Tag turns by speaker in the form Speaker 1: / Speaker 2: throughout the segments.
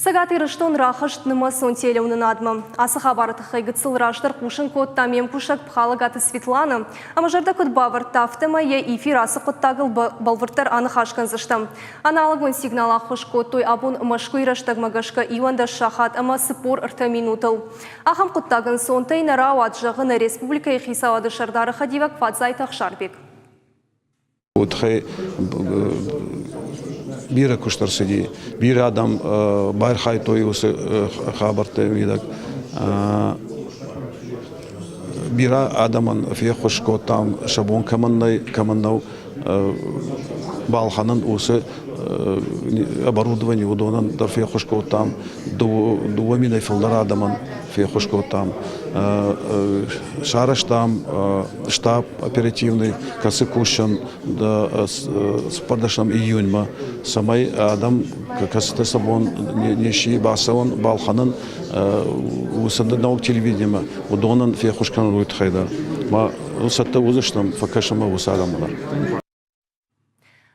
Speaker 1: Цӕгат Ирыстон рахызт нымӕцон телеуынынадмӕ. Ацы хабары тыххӕй гыццыл раздӕр хъусын кодта ме мкусӕг Пхалӕгаты Светланӕ. Ӕмӕ зӕрдӕ куыд бавӕрдта, афтӕмӕй йӕ эфир ацы хъуыддагыл бӕлвырддӕр аныхас кӕндзыстӕм. Аналогон сигнал ӕххуыс кодтой абон Мӕскуыйы рӕстӕгмӕ гӕсгӕ 11 сахат ӕмӕ 43 минутыл. Ахӕм хъуыддаг ӕнцонтӕй нӕ рауад, зӕгъы нӕ республикӕйы хицауады сӕрдары хӕдивӕг Фадзайты Ӕхсарбег.
Speaker 2: Уый бирӕ куыст ӕрцыди, бирӕ адӕм байархайдтой уыцы хабӕртты мидӕг. Бирӕ адӕмӕн феххуыс кодтам, сӕ бон кӕмӕн нӕй, кӕмӕн нӕу балхӕнын, уыцы оборудование уыдонӕн дӕр феххуыс кодтам. 2000-ӕй фылдӕр адӕмӕн феххуыс кодтам. Сарӕзтам штаб оперативный, кӕцы кусӕн 14 июньмӕ, цӕмӕй адӕм, кӕцытӕ сӕ бон не сси бацӕуын, балхӕнын уыцы ног телевидениемӕ, уыдонӕн феххуыс кӕнын уый тыххӕй дӕр. Ма цӕттӕ уыдзыстӕм фӕкӕсынмӕ уыцы адӕммӕ дӕр.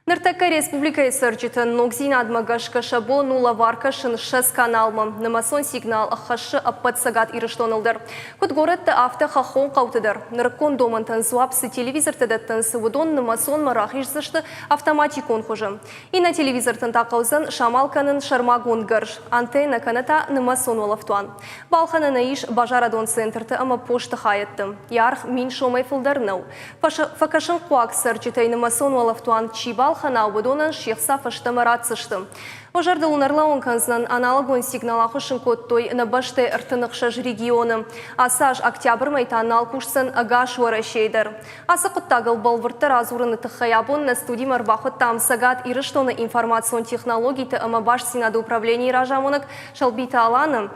Speaker 1: Ныртӕккӕ республикӕйы цӕрджытӕн ногдзинадмӕ гӕсгӕ сӕ бон у лӕвар кӕсын 20 каналмӕ. Нымӕцон сигнал ӕххӕссы ӕппӕт Цӕгат Ирыстоныл дӕр. Куыд горӕтты, афтӕ хӕххон хъӕуты дӕр. Нырыккон домӕнтӕн дзуапп цы телевизортӕ дӕттынц, уыдон нымӕцонмӕ рахиздзысты автоматикон хуызы. Иннӕ телевизортӕн та хъӕудзӕн самал кӕнын сӕрмагонд гӕрз, антеннӕ кӕнӕ та нымӕцон уӕлӕфтуан. Балхӕнӕн ӕй ис базарадон центрты ӕмӕ посты хайӕдты. Йӕ аргъ 1000 сомӕй фылдӕр нӕу. Фӕкӕсынхъуаг цӕрджытӕй нымӕцон уӕлӕфтуан чи балхӕна, уыдонӕн се хца фӕстӕмӕ ратдзысты. Уӕ зӕрдыл уын ӕрлӕууын кӕндзынӕн, аналогон сигнал ахуыссын кодтой нӕ бӕстӕйы 36 регионы. Ацы аз октябрмӕ та нал кусдзӕн ӕгас Уӕрӕсейы дӕр. Ацы хъуыддагыл бӕлвырддӕр адзурыны тыххӕй абон нӕ студимӕ ӕрбахуыдтам Цӕгат Ирыстоны информацион технологиты ӕмӕ бастдзинады управленийы разамонӕг Сӕлбиты Аланы.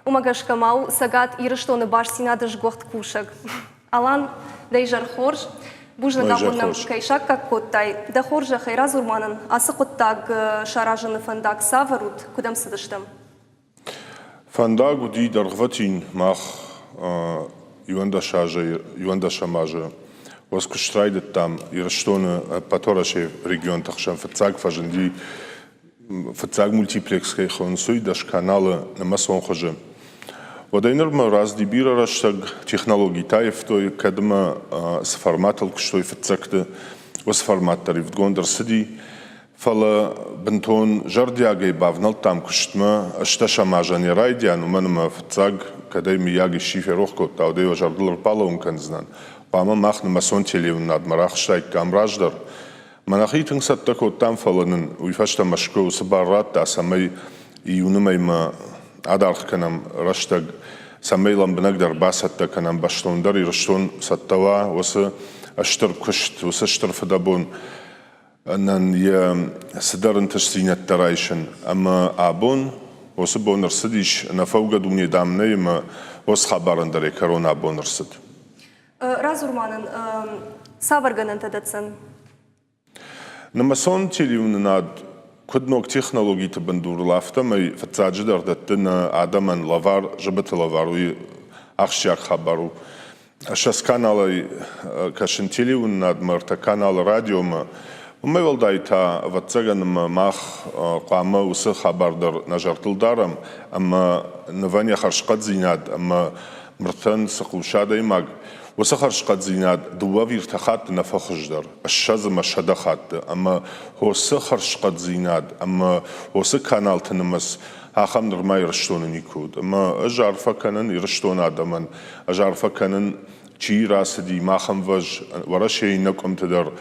Speaker 1: Уымӕ гӕсгӕ ма у Цӕгат Ирыстоны бастдзинады сгуыхт кусӕг. Алан, дӕ изӕр хорз. Бузныг абон нӕм кӕй саккаг кодтай. Дӕ хорзӕхӕй радзур ма нын, ацы хъуыддаг саразыны фӕндаг цавӕр уыд, куыд ӕм цыдыстӕм?
Speaker 3: Фӕндаг уыди дӕргъвӕтин мах 11-ӕм азы уӕз куыст райдыдтам. Ирыстоны ӕппӕтуӕрӕсейы регионты хсӕн фыццаг фӕзынди фыццаг мультиплекс кӕй хонынц, уый 10 каналы нымӕцон хуызы. Уӕдӕй нырмӕ рацыди бирӕ рӕстӕг, технологитӕ аивтой, кӕд ӕмӕ цы форматыл куыстой фыццӕгты, уыцы формат дӕр ивдгонд ӕрцыди. Фӕлӕ бынтон зӕрдиагӕй бавнӕлдтам куыстмӕ ӕстдӕсӕм азӕн йӕ райдиан, уымӕн ӕмӕ фыццаг, кӕд ӕй мыййаг исчи ферох кодта, уӕд ӕй уӕ зӕрдыл ӕрбалӕууын кӕндзынӕн. Хъуамӕ мах нымӕцон телеуынынадмӕ рахызтаиккам раздӕр. Мӕ нӕхи тынг цӕттӕ кодтам, фӕлӕ нын уый фӕстӕ Мӕскуы уыцы бар радта, цӕмӕй июны мӕймӕ адаргъ кӕнӕм рӕстӕг, цӕмӕй лӕмбынӕгдӕр бацӕттӕ кӕнӕм бӕстондӕр Ирыстон цӕттӕ уа уыцы стыр куыст, уыцы стыр фыдӕбон нын йӕ цыдӕр ӕнтыстдзинӕдтӕ райсын. Ӕмӕ абон уыцы бон ӕрцыдис, ӕнӕфӕугӕ дуне дам нӕй ӕмӕ уыцы хабарӕн дӕр йӕ кӕрон абон ӕрцыд.
Speaker 1: Радзур ма нын, цавӕр гӕнӕнтӕ дӕтдзӕн?
Speaker 3: Нымӕцон телеуынынад куыд ног технологиты бындурыл, афтӕмӕй фыццаджыдӕр дӕтты нӕ адӕмӕн лӕвар, зыбыты лӕвар, уый ахсджиаг хабар у. 20 каналӕй кӕсын телеуынынадмӕ, ӕртӕ каналы радиомӕ. Уымӕй уӕлдай та, ӕвӕццӕгӕн, ӕмӕ мах хъуамӕ уыцы хабар дӕр нӕ зӕрдыл дарӕм ӕмӕ нывӕн йӕ хӕрзхъӕддзинад ӕмӕ Мыртӕн цы хъусы адӕймаг, уыцы хӕрзхъӕддзинад дыууӕ ӕви ӕртӕ хатты нӕ фӕхуыздӕр, 20 ӕмӕ 100 хатты, ӕмӕ уыцы хӕрзхъӕддзинад ӕмӕ уыцы каналты нымӕц ахӕм нырма Ирыстоны никуы уыд. Ӕмӕ ӕз арфӕ кӕнын Ирыстоны адӕмӕн, ӕз арфӕ кӕнын, чи рацыди мах ӕмвӕз Уӕрӕсейы иннӕ къуымты дӕр.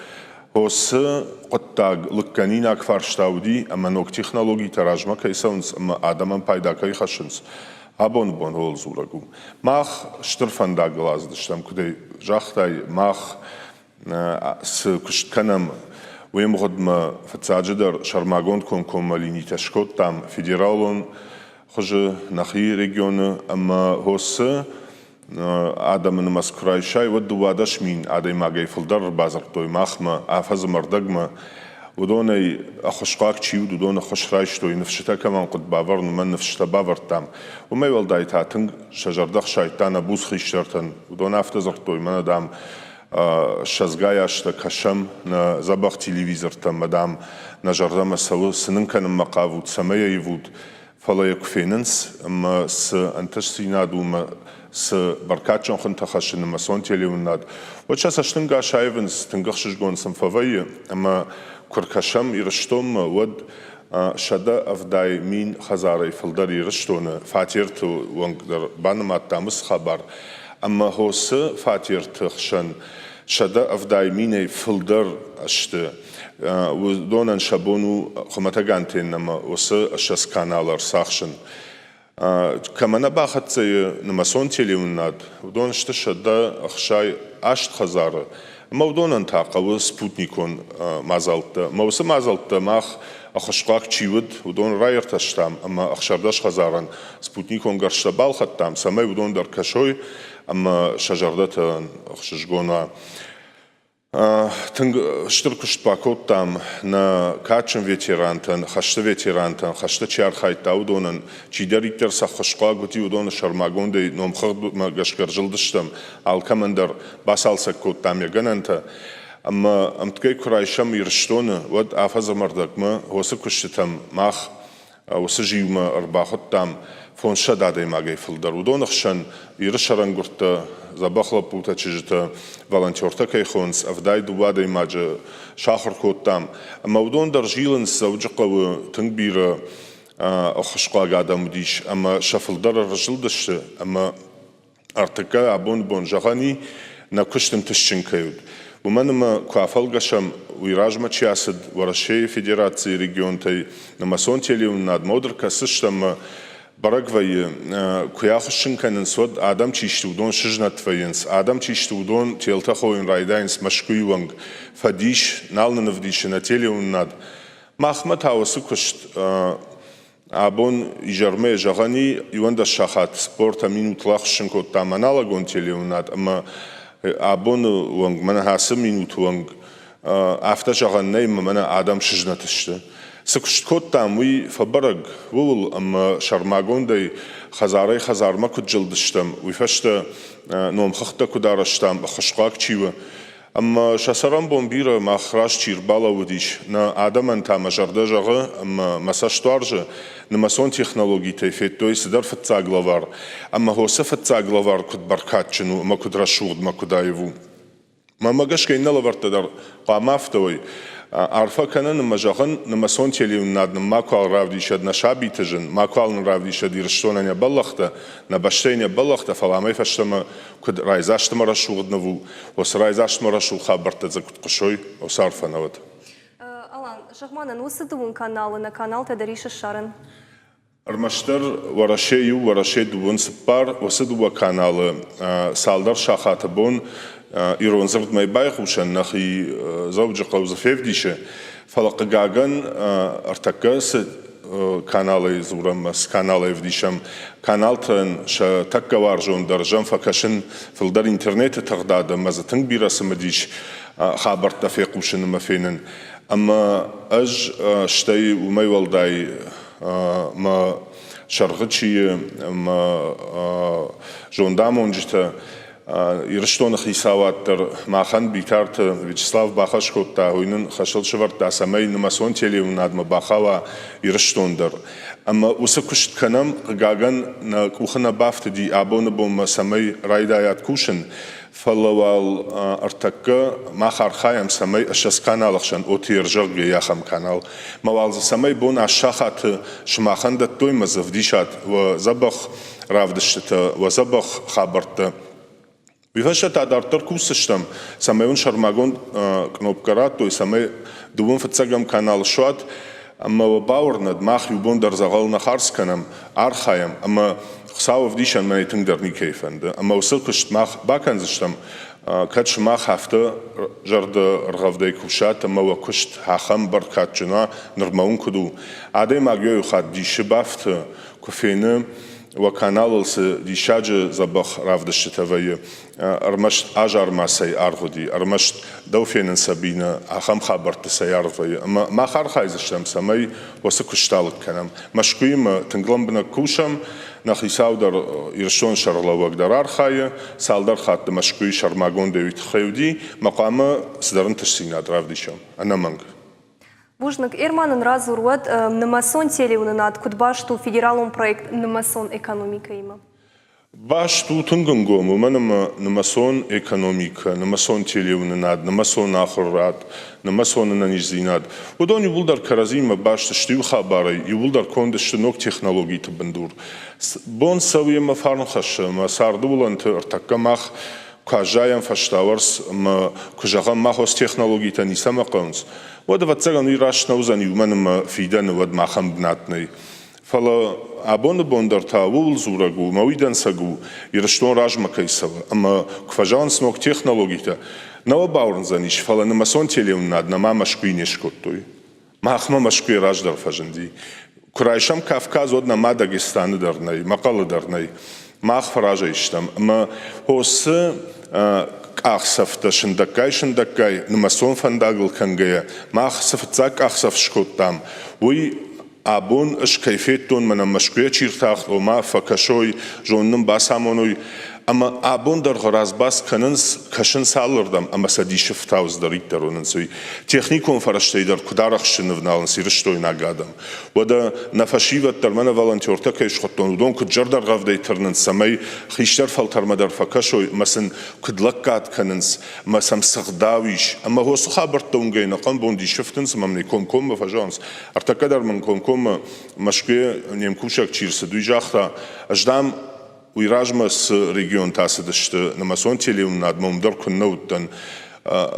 Speaker 3: Уыцы хъуыддаг лыггӕнинаг фарста уыди, ӕмӕ ног технологитӕ размӕ кӕй цӕуынц ӕмӕ адӕмӕн пайда кӕй хӕссынц, абоны бон ууыл дзурӕг у. Мах стыр фӕндагыл ацыдыстӕм, куыд ӕй загътай, мах цы куыст кӕнӕм, уый ӕмгъуыдмӕ фыццаджыдӕр сӕрмагонд комкоммӕ линитӕ скодтам федералон хуызы нӕхи регионы ӕмӕ ХОС-ы адӕмы нымӕц куы райсай, уӕд 12 000 адӕймагӕй фылдӕр ӕрбадзырдтой махмӕ афӕдзы ӕрдӕгмӕ. Уыдонӕй ӕххуысхъуаг чи уыд, уыдон ӕххуыс райстой, ныфсытӕ кӕмӕн хъуыд бавӕрын, уымӕн ныфсытӕ бавӕрдтам. Уымӕй уӕлдай та тынг сӕ зӕрдӕ хсайдта нӕ буц хистӕртӕн. Уыдон афтӕ дзырдтой, мӕнӕ, дам, ссӕдзгай азтӕ кӕсӕм нӕ дзӕбӕх телевизортӕм, мӕ, дам, нӕ зӕрдӕмӕ цӕуы, цы нын кӕнынмӕ хъавут, цӕмӕй ӕй ивут. Фӕлӕ йӕ куы фенынц, ӕмӕ цы ӕнтыстдзинад у ӕмӕ цы бӕркадджын хуынтӕ хӕссы нымӕцон телеуынынад, уӕд сӕ цӕстӕнгас аивынц, тынг ӕхсызгон сын фӕвӕййы. Ӕмӕ куы ркӕсӕм Ирыстонмӕ, уӕд 170 000 хӕдзарӕй фылдӕр Ирыстоны фатерты онг дӕр банымадтам уыцы хабар. Ӕмӕ уыцы фатерты хсӕн 170 000-ӕй фылдӕр сты. Уыдонӕн сӕ бон у хуымӕтӕг антеннӕмӕ уыцы 20 каналы ӕрцахсын. Кӕмӕ нӕ бахӕццӕ и нымӕцон телеуынынад, уыдон сты 168 хӕдзары. Ӕмӕ уыдонӕн та хъӕуы спутникон мадзӕлттӕ. Ӕмӕ уыцы мадзӕлттӕ мах ӕххуысхъуаг чи уыд, уыдон раиртӕстам ӕмӕ 16 хӕдзарӕн спутникон гӕрзтӕ балхӕдтам, цӕмӕй уыдон дӕр кӕсой ӕмӕ сӕ зӕрдӕтӕн ӕхсызгон уа. Тынг стыр куыст бакодтам нӕ кадджын ветерантӕн, хӕсты ветерантӕн, хӕсты чи архайдта, уыдонӕн. Чидӕриддӕр сӕ ххуысхъуаг уыди, уыдоны сӕрмагондӕй номхыгъдмӕ гӕсгӕ ӕрзылдыстӕм, алкӕмӕн дӕр бацалцӕг кодтам йӕ гӕнӕнтӕ. Ӕмӕ ӕмткӕй куы райсӕм Ирыстоны, уӕд афӕдз ӕмӕ ӕрдӕгмӕ уыцы куыстытӕм мах Уыцы зиумӕ ӕрбахуыдтам 500 адӕймагӕй фылдӕр. Уыдоны хсӕн Иры сӕрӕнгуырдтӕ, дзӕбӕх лӕппутӕ, чызджытӕ, волонтертӕ кӕй хонынц, 72 адӕймаджы сахуыр кодтам. Ӕмӕ уыдон дӕр зилынц Дзӕуджыхъӕуы тынг бирӕ ӕххуысхъуаг адӕм уыдис ӕмӕ сӕ фылдӕр ӕрзылдысты ӕмӕ Ӕртыккӕ абоны бон зӕгъӕн и, нӕ куыст ӕнтыстджын кӕй уыд. Уымӕн ӕмӕ куы афӕлгӕсӕм, уый размӕ чи ацыд Уӕрӕсейы Федерацийы регионтӕй нымӕцон телеуынынадмӕ, уӕд ӕркӕсдзыстӕм ӕмӕ бӕрӕг вӕййы, куы йӕ ахуыссын кӕнынц, уӕд адӕм чи сты, уыдон сызнӕт вӕййынц, адӕм чи сты, уыдон телтӕ хойын райдайынц Мӕскуыйы онг, фӕдис, нал нын ӕвдисы нӕ телеуынынад. Махмӕ та уыцы куыст Абон изӕрмӕ зӕгъӕн и, 11 сахат спорта минутыл ахуыссын кодтам аналогон телеуынад ӕмӕ абоны онг, мӕнӕ ацы минуты онг афтӕ зӕгъӕн нӕй, ӕмӕ мӕнӕ адӕм сызнӕт сты. Цы куыст кодтам, уый фӕбӕрӕг ууыл, ӕмӕ сӕрмагондӕй хӕдзарӕй-хӕдзармӕ куыд зылдыстӕм, уый фӕстӕ номхыгъдтӕ куыд арӕзтам, ӕххуысхъуаг чи у, Ӕмӕ сӕ цӕрӕнбон бирӕ мах раз чи рбалӕууыдис, нӕ адӕмӕн та мӕ зӕрдӕ зӕгъы ӕмӕ мӕ цӕст уарзы, нымӕцон технологитӕй федтой цыдӕр фыццаг лӕвар. Ӕмӕ уыцы фыццаг лӕвар куыд бӕркадджын у ӕмӕ куыд рӕсугъд ӕмӕ куыд аив у. Мӕнмӕ гӕсгӕ иннӕ лӕвӕрттӕ дӕр хъуамӕ афтӕ уой. Арфӕ кӕнын ӕмӕ зӕгъын, нымӕцон телеуынынад нын макуал равдисӕд нӕ сабиты зын, макуал нын равдисӕд Ирыстонӕн йӕ бӕллӕхтӕ, нӕ бӕстӕйӕн йӕ бӕллӕхтӕ, фӕлӕ амӕй фӕстӕмӕ куыд райдзаст ӕмӕ рӕсугъд ныв у, уыцы райдзаст ӕмӕ рӕсугъд хабӕрттӕ дзы куыд хъуысой, уыцы арфӕ нӕ уыд.
Speaker 1: Алан, зӕгъ-ма нын, уыцы дыууын каналы нӕ каналтӕ дӕр ис ссарӕн?
Speaker 3: Ӕрмӕстдӕр Уӕрӕсе иу, Уӕрӕсе дыууын цыппар, уыцы дыууӕ каналы цалдӕр сахаты бон ирон дзырдмӕ байхъусӕн нӕхи Дзӕуджыхъӕу дзы февдисы, фӕлӕ хъыгагӕн ӕртӕккӕ цы каналӕй дзурӕм, цы каналӕй ӕвдисӕм, каналтӕн сӕ тӕккӕ уарзондӕр зӕм фӕкӕсын фылдӕр интернеты тыгъдад ӕмӕ дзы тынг бирӕ цымыдис хабӕрттӕ фехъусын ӕмӕ фенын. Ӕмӕ ӕз стӕй уымӕй уӕлдай мӕ сӕргъы чи мӕ зондамонджытӕ Ирыстоны хицауад дӕр махӕн Битарты Вячеслав бахӕс кодта, уый нын хӕсыл сӕвӕрдта, цӕмӕй нымӕцон телеуынынадмӕ бахауа Ирыстон дӕр. Ӕмӕ уыцы куыст кӕнӕм, хъыгагӕн, нӕ къухы нӕ бафтыди абоны бонмӕ, цӕмӕй райдайат кусын, фӕлӕ уал ӕртӕккӕ мах архайӕм, цӕмӕй ссӕдз каналы хсӕн ОТР, зӕгъгӕ, ахӕм канал, мӕ уал дзы цӕмӕй бон аст сахаты сымахӕн дӕттой мӕ дзы ӕвдисат уӕ дзӕбӕх равдыстытӕ, уӕ дзӕбӕх хабӕрттӕ. Уый фӕстӕ та дарддӕр кусдзыстӕм, цӕмӕй уын сӕрмагонд кънопкӕ радтой, цӕмӕй дыууын фыццӕгӕм канал суат ӕмӕ уӕ бауырнӕд, мах иу бон дӕр дзӕгъӕл нӕ хардз кӕнӕм, архайӕм ӕмӕ Хуыцау ӕвдисӕн мӕнӕй тынгдӕр никӕй фӕнды. Ӕмӕ уыцы куыст мах бакӕндзыстӕм, кӕд сымах афтӕ зӕрдӕргъӕвдӕй кусат ӕмӕ уӕ куыст ахӕм бӕркадджын уа, нырмӕ уын куыд у. Адӕймаг иу хатт дисы бафты, куы фены, уӕ каналыл цы диссаджы дзӕбӕх равдыстытӕ вӕййы, ӕрмӕст азармӕ цӕй аргъ уыди, ӕрмӕст дӕу фенын Сабинӕ, ахӕм хабӕртты цӕй аргъ вӕййы. Ӕмӕ мах архайдзыстӕм, цӕмӕй уыцы куыст алыг кӕнӕм. Мӕскуыимӕ тынг лӕмбынӕг кусӕм, нӕ хицау дӕр, Ирыстоны сӕргълӕууӕг дӕр архайы, цалдӕр хатты Мӕскуыйы сӕрмагондӕй уый тыххӕй уыди, мӕ хъуамӕ цыдӕр ӕнтыстдзинад равдисӕм, ӕнӕмӕнг.
Speaker 1: Бузныг. Эрман нын радзур уӕд, нымӕцон телеуынынад куыд баст у федералон проект нымӕцон экономикӕимӕ?
Speaker 3: Баст у тынг ӕнгом, уымӕн ӕмӕ нымӕцон экономикӕ, нымӕцон телеуынынад, нымӕцон ахуырад, нымӕцон ӕнӕниздзинад, уыдон иууылдӕр кӕрӕдзимӕ баст сты иу хабарӕй, иууылдӕр конд сты ног технологиты бындур. Бон цӕуы ӕмӕ фарн хӕссы, ӕмӕ царды уылӕнты ӕртӕккӕ мах куы аззайӕм фӕстауӕрц ӕмӕ куы зӕгъӕм, мах уыцы технологитӕ ницӕмӕ хъӕуынц, уӕд, ӕвӕццӕгӕн, уый раст нӕ уыдзӕн, уымӕн ӕмӕ фидӕны уӕд махӕн бынат нӕй. Фӕлӕ абоны бон дӕр та ууыл дзурӕг у, мӕ уый дӕнцӕг у, Ирыстон размӕ кӕй цӕуы ӕмӕ куы фӕзӕгъынц ног технологитӕ, нӕ уӕ бауырндзӕнис, фӕлӕ нымӕцон телеуынынад нӕма Мӕскуыйы не скодтой. Махмӕ Мӕскуыйы раздӕр фӕзынди. Куы райсӕм Кавказ, уӕд нӕма Дагестаны дӕр нӕй, Мӕхъӕлы дӕр нӕй. Мах фӕразӕй стӕм. Ӕмӕ уыцы къахдзӕфтӕ сындӕггай-сындӕггай нымӕцон фӕндагыл кӕнгӕйӕ, мах цы фыццаг къахдзӕф скодтам, уый абон ӕз кӕй федтон, мӕнӕ Мӕскуыйӕ чи ртахт, ома фӕкӕсой, зонд нын бацамоной, ӕмӕ абон дӕргъы разбас кӕнынц, кӕсынц алырдӕм ӕмӕ сӕ дисы фтауцдӕриддӕр уынынц, уый. Техникон фӕрӕзтӕй дӕр куыд арӕхсты нывналынц ирыстойнаг адӕм. Уӕдӕ нӕ фӕсивӕд дӕр мӕнӕ волонтертӕ кӕй схуыдтон, уыдон куыд зӕрдӕргъӕвдӕй тырнынц, цӕмӕй хистӕр фӕлтӕрмӕ дӕр фӕкӕсой ӕмӕ сын куыд лӕггад кӕнынц, ӕмӕ сӕм цы гъдау ис. Ӕмӕ уыцы хабӕрттӕ уынгӕй ӕнӕхъӕн бон дисы фтынц ӕмӕ мын комкоммӕ фӕзӕгъынц. Ӕртӕккӕ дӕр мын комкоммӕ Мӕскуыйы не мкусӕг чи рцыд, уый загъта, ӕз, дам, уый размӕ цы регионтӕ ацыдысты нымӕцон телеуынынадмӕ, уым дӕр куыннӕ уыдтӕн,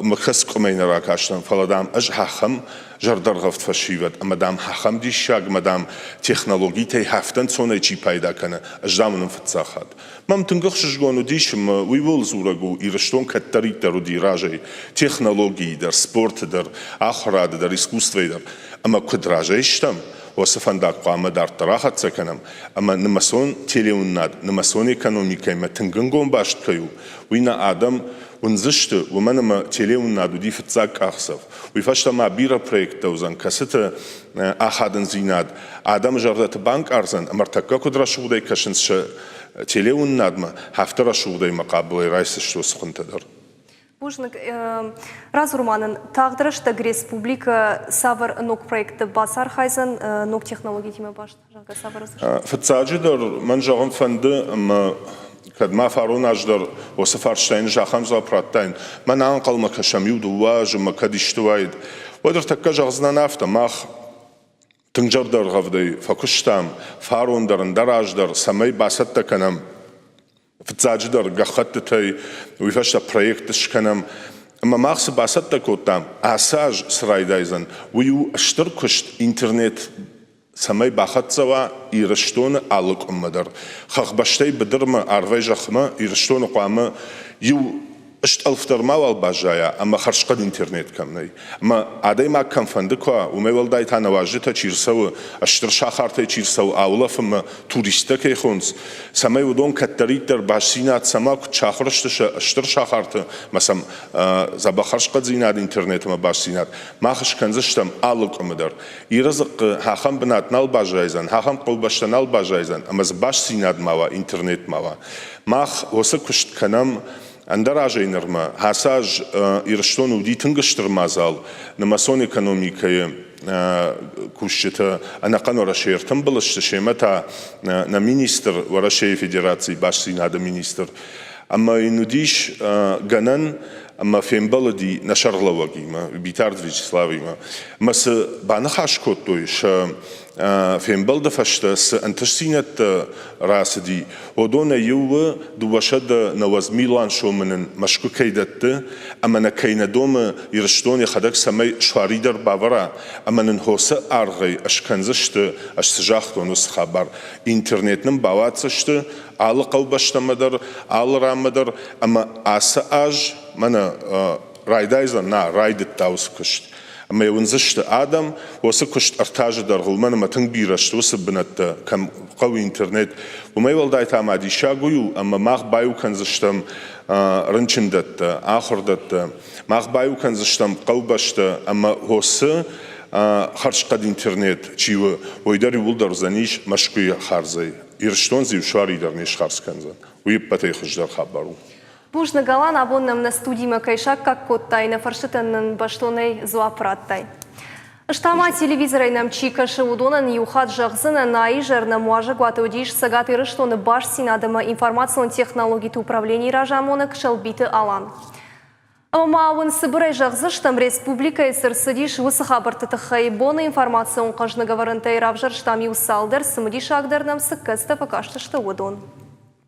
Speaker 3: мӕ кӕц къуымӕй нӕ ракастӕн, фӕлӕ, дам, ӕз ахӕм зӕрдӕргъӕвд фӕсивӕд ӕмӕ, дам, ахӕм диссаг ӕмӕ, дам, технологитӕй афтӕ ӕнцонӕй чи пайда кӕны, ӕз, дам, уынын фыццаг хатт. Мӕм тынг ӕхсызгон уыдис ӕмӕ уый ууыл дзурӕг у, Ирыстон кӕддӕриддӕр уыди разӕй технологийы дӕр, спорты дӕр, ахуырады дӕр, искусствойы дӕр. Ӕмӕ куыд разӕй стӕм, уыцы фӕндаг хъуамӕ дарддӕр ахӕццӕ кӕнӕм ӕмӕ нымӕцон телеуынынад, нымӕцон экономикӕимӕ тынг ӕнгом баст кӕй у, уый нӕ адӕм уындзысты, уымӕн ӕмӕ телеуынынад уыди фыццаг къахдзӕф. Уый фӕстӕ ма бирӕ проекттӕ уыдзӕн, кӕцыты ахадындзинад адӕмы зӕрдӕты банкъардзӕн ӕмӕ ӕртӕккӕ куыд рӕсугъдӕй кӕсынц сӕ телеуынынадмӕ, афтӕ рӕсугъдӕй мӕ хъӕбулӕй райсдзысты уыцы хуынтӕ дӕр.
Speaker 1: Бузныг. Радзур ма нын, тагъд рӕстӕг республикӕ цавӕр ног проектты бацархайдзӕн, ног технологитимӕ баст, зӕгъгӕ, цавӕр уыдзысты?
Speaker 3: Фыццаджыдӕр мӕн зӕгъын фӕнды, ӕмӕ кӕд ма фарон аз дӕр уыцы фарстайӕн ӕз ахӕм дзуапп радтаин, мӕн ӕнхъӕлмӕ кӕсӕм иу-дыууӕ азы ӕмӕ кӕд исты уаид, уӕд ӕртӕккӕ зӕгъдзынӕн афтӕ, мах тынг зӕрдӕргъӕвдӕй фӕкуыстам фарон дӕр, ӕндӕр аз дӕр, цӕмӕй бацӕттӕ кӕнӕм фыццаджыдӕр гӕххӕттытӕй, уый фӕстӕ проект скӕнӕм. Ӕмӕ мах цы бацӕттӕ кодтам, ацы аз цы райдайдзӕн, уый у стыр куыст интернет цӕмӕй бахӕццӕ уа Ирыстоны алы къуыммӕ дӕр. Хӕхбӕстӕй быдырмӕ, арвӕй зӕхмӕ Ирыстоны хъуамӕ иу стъӕлф дӕр мауал баззайа ӕмӕ хӕрзхъӕд интернет кӕм нӕй. Ӕмӕ адӕймаг кӕмфӕнды куы уа, уымӕй уӕлдай та нӕ уазджытӕ чи рцӕуы, стыр сахартӕй чи рцӕуы аулӕфынмӕ, туристтӕ кӕй хонынц, цӕмӕй уыдон кӕддӕриддӕр бастдзинад цӕмӕ куыд сахуыр сты сӕ стыр сахарты ӕмӕ сӕм дзӕбӕх хӕрзхъӕддзинад интернетмӕ бастдзинад мах скӕндзыстӕм алы къуымы дӕр. Иры дзыхъхъы ахӕм бынат нал баззайдзӕн, ахӕм хъӕубӕстӕ нал баззайдзӕн ӕмӕ дзы бастдзинад ма уа, интернет ма уа. Мах уыцы куыст кӕнӕм ӕндӕр азӕй нырмӕ. Ацы аз Ирыстоны уыди тынг стыр мадзал нымӕцон экономикӕйы кусджытӕ ӕнӕхъӕн Уӕрӕсейы ӕртымбыл сты, семӕ та нӕ министр, Уӕрӕсейы Федерацийы бастдзинады министр. Ӕмӕ йын уыдис гӕнӕн ӕмӕ фембӕлыди нӕ сӕргълӕууӕгимӕ, Битарты Вячеславимӕ. Ӕмӕ цы баныхас кодтой сӕ фембӕлды фӕстӕ цы ӕнтыстдзинӕдтӕ рацыди, уыдонӕй иу у 290 милуан сомы нын Мӕскуы кӕй дӕтты ӕмӕ нӕ кӕй нӕ домы Ирыстон йӕхӕдӕг цӕмӕй суари дӕр бавӕра ӕмӕ нын хосы аргъӕй скӕндзысты, ӕз цы загътон, уыцы хабар. Интернет нын бауадздзысты алы хъӕубӕстӕмӕ дӕр, алы ранмӕ дӕр ӕмӕ ацы аз мӕнӕ райдайдзӕн, нӕ, райдыдта уыцы куыст. Ӕмӕ йӕ уындзысты адӕм, уыцы куыст ӕртӕ азы дӕргъы, уымӕн ӕмӕ тынг бирӕ сты уыцы бынӕттӕ, кӕм хъӕуы интернет. Уымӕй уӕлдай та ма диссаг уый у, ӕмӕ мах баиу кӕндзыстӕм рынчындӕттӕ, ахуырдӕттӕ, мах баиу кӕндзыстӕм хъӕубӕстӕ ӕмӕ уыцы хӕрзхъӕд интернет чи у, уый дӕр иууылдӕр уыдзӕнис Мӕскуыйы хардзӕй. Ирыстон дзы иу суари дӕр не схардз кӕндзӕн. Уый ӕппӕтӕй хуыздӕр хабар у.
Speaker 1: Бузныг, Алан, абон нӕм нӕ студимӕ кӕй саккаг кодтай, нӕ фӕрстытӕн нын бӕстонӕй дзуапп радтай. Ӕз та ма телевизорӕй нӕм чи кӕсы, уыдонӕн иу хатт зӕгъдзынӕн, а изӕр нӕм уазӕгуаты уыдис Цӕгат Ирыстоны бастдзинад ӕмӕ информацион технологиты управленийы разамонӕг Сӕлбиты Алан. Ӕмӕ ма уын цыбырӕй зӕгъдзыстӕм, республикӕйы цы рцыдис, уыцы хабӕртты тыххӕй. Боны информацион хъӕзныгӕвӕрӕнтӕй равзӕрстам иу цалдӕр, цымыдисагдӕр нӕм цы кӕцытӕ фӕкастысты, уыдон.